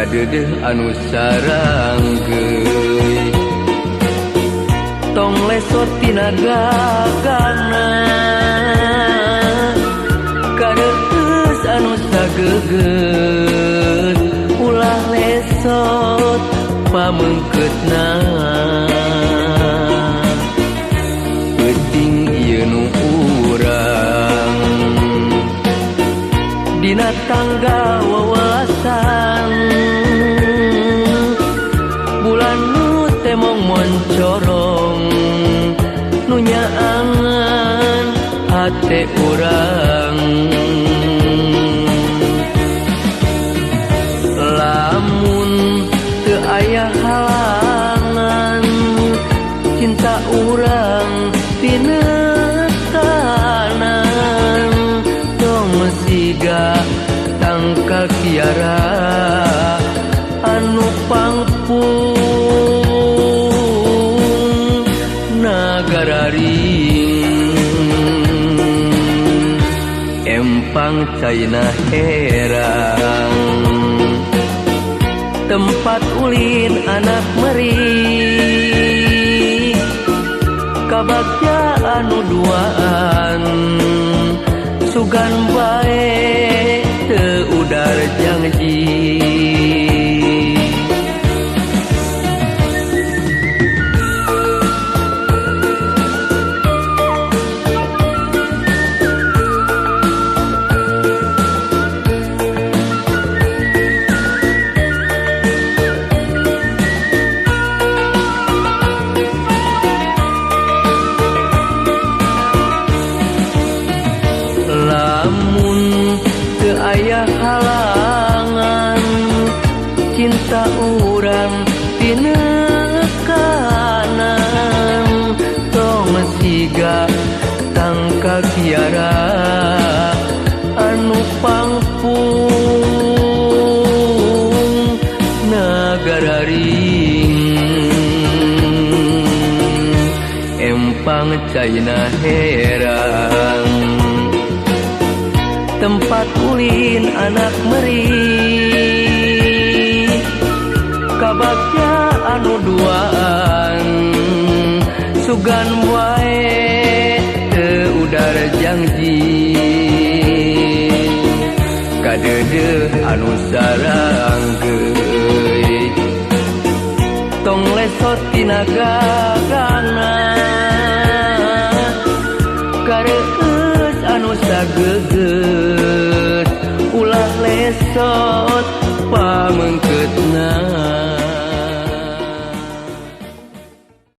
Kadeudeuh anu saranggeui tong lesot tina gagangna kadeus anu sagegeut ulah lesot pamengkeutna peuting ieu nu urang dina tangga wewelasan bulan nu temong moncorong nu nyaangan hate urang lamun teu aya halangan cinta urang tinekanan tong siga tangkal kiara anu pangpung nagararing empang caina herang tempat ulin anak meri kabagja anu duaan sugan bae teu udar janji. Lamun teu aya halangan cinta urang tinekanan tong siga tangkal kiara anu pangpung nagararing empang caina herang tempat ulin anak meri kabagja anu duaan sugan wae teu udar janji kadeudeuh anu saranggeui tong lesot tina gagangna.